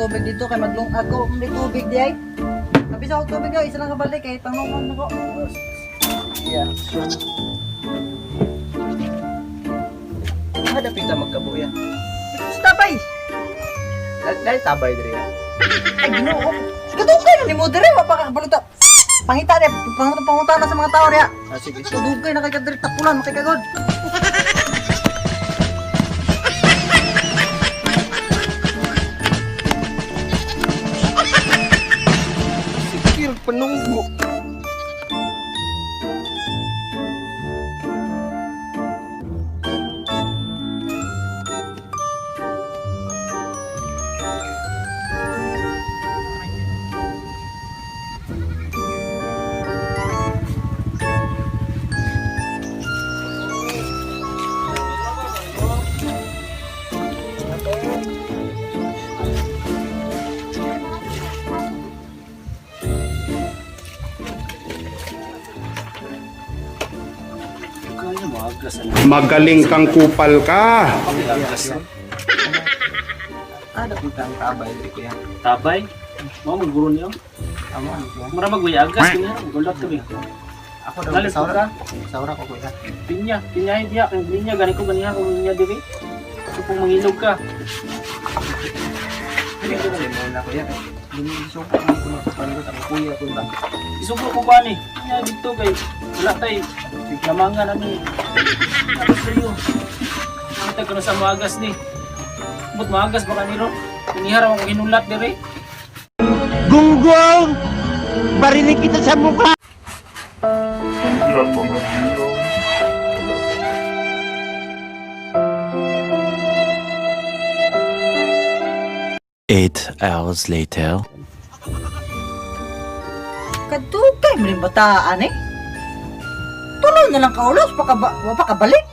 tubig dito kay maglungag ko. May tubig di ay. Napisa ko tubig ay, isa lang kabalik kay pangungon ko. Yeah. Ah, dapit ta magkabuya. Sa tabay. Dahil tabay diri ah. Ay, Ginoo. Kadugay na ni mo dire, wa pa ka kabaluta. Pangita niya, pangutan na sa mga tao niya. Ah, sige. Kadugay na kay kadiri tapulan, makikagod. Sikir panunggo. Magaling kang kupal ka. Ah, dapit ang tabay diri kuya. Tabay. Mao maguro niyo. Amo ano kuya? Mura magway agas kanya, gulat kami. Ako daw Lalit saura. ka. Saura ko kuya. Pinya, pinya diha kay pinya gani ko ganiha ko pinya diri. So kung mangilog ka. Dili ko sa mo na kuya. Dili suko man ko na pangot ang kuya ko ba. Isugo ko ba ni? Pinya dito kay wala tay lamangan nami. Tapos kayo. Ang tag sa maagas ni. But maagas baka niro. Pinihara ko ginulat diri. Gunggong! Barinig kita sa mukha! 8 hours later. Kadugay mo rin bataan eh. Tulo na lang kaulos, pa ka, wa pa kabalik.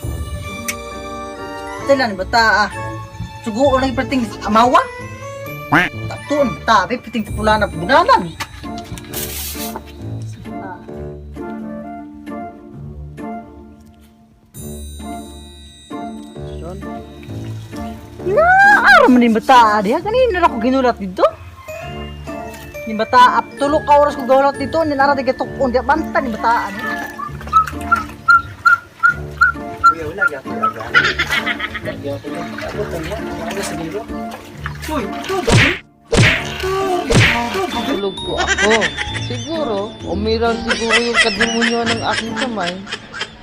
Sila ni bata ah. Suguon lang perting amawa. Tatuon bata, be perting pula na bunalan. Na, aram man yung bata diha. Kanina na ako ginulat dito. Ni bata, tulo ka oras ko gawlat dito, ni nara di gatukon, di banta ni bata ano. Kuya wala gyud kuya. Abot kanya, maagas niro. Uy, tubig. Tulog ko ako. Siguro, umiral siguro yung kademonyo ng aking kamay.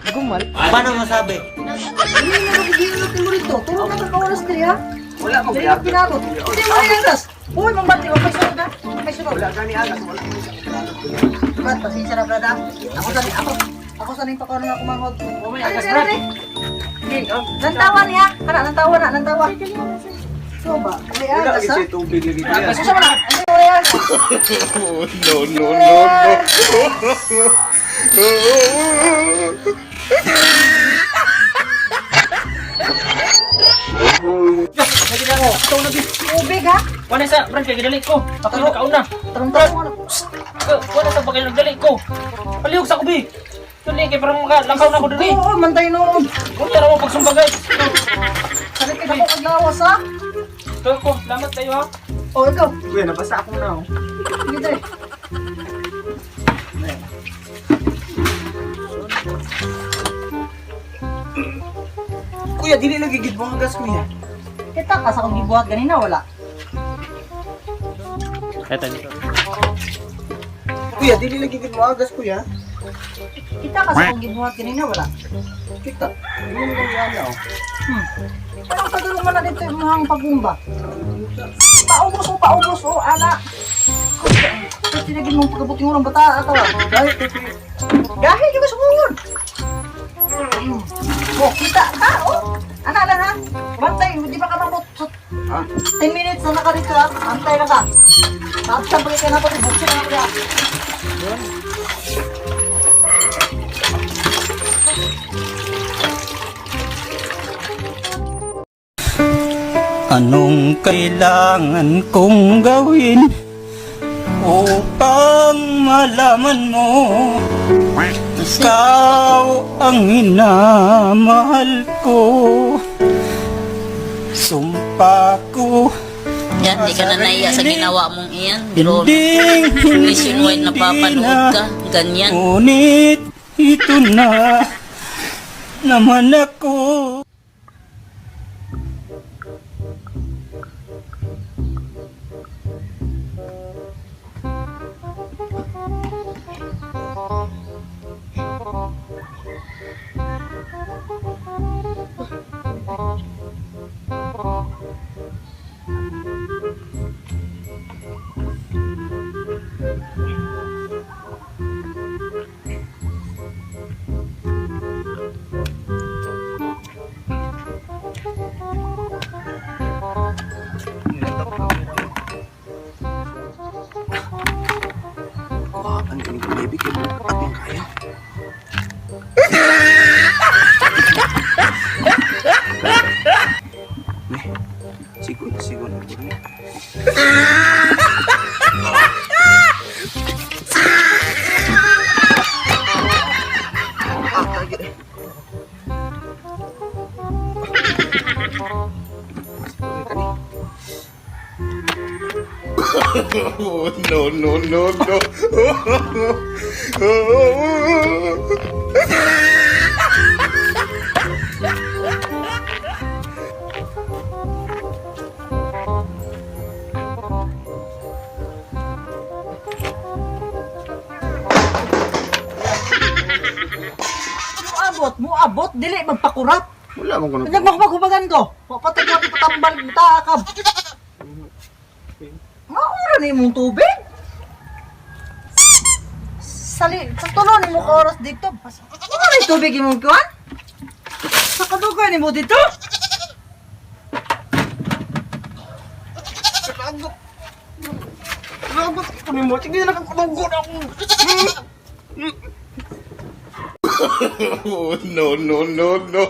Gumal. Paano masabi? Kanina na ako ginulat mo rito, tulo na ka oras diri ha. Wala mo Diri na pinabot. Hindi mo rin agas. Uy, mambati, may sunod ha. May sunod. Wala gani agas, wala mo sa kuya. Brad, pasensya na brad ha. Ako sa ako ako sa ning pakuno nga kumangod. Oh, may agas, Brad. Nantawa niya. Kana nantawa na, nantawa. So ba? May Wala agas gyud ha. siya tubig lagi kuya. Agas. Usa man na. Ano may agas? No, no, no, no. Lagi na ko. Ito lagi. Tubig ha. Wala sa brand kay gidali ko. Ako na kauna. Tarong-tarong ano. Wala sa bagay nagdali ko. Palihog sa kubi. Dali kay parang maka langkaw na ko diri. Oo, mantay noon. Kunya ra mo pagsumbagay. Sakit ka ko kaglawas ha. Ito ko, salamat kayo ha. Oh, ikaw. Kuya nabasa ako na oh. Sige, dire. Kuya dili lagi gid mo agas kuya. Kita ka sa akong gibuhat ganina wala. Eto dito. Kuya dili lagi gid mo agas kuya. Kita ka sa akong gibuhat ganina wala. Kita. Hindi mo lang yan oh. Parang padulong man na dito yung mga pagumba. Paubos o paubos o ana. Kasi tinagin mong pagkabuti mo ng bata atawa. Dahil Dahil yung sumungod. Oh, kita ka oh. Ana lang ha. Bantay, hindi pa ka mabot. So, Ha? 10 minutes na naka dito ha. Antay lang ka. Tapos ang pagkita na pati buksin na ako. Anong kailangan kong gawin upang malaman mo ikaw ang minamahal ko? Sumpa ko Yan, di ka na naiya sa ginawa mong iyan. Pero Hindi, nationwide napapanood ka. Ganyan. Ngunit ito na naman ako. Kuhaan ka ni baby kay at yung kaya. Ne, sigo sigo na ko ni. Ah, target eh. Siguro ka ni. Oh, no, no, no, no. Muabot, muabot, dili magpakurat. Wala man ko na. Nagmakubagan ko. Wa patay ka patambal ta ka. Maura ni imong tubig. Sali, sa tulo ni mo ka oras dito. Maura ni tubig imong kuan? Sa kadugay nimo dito? Lagot ko ni mo. Sige na kang ako. Oh, no, no, no, no.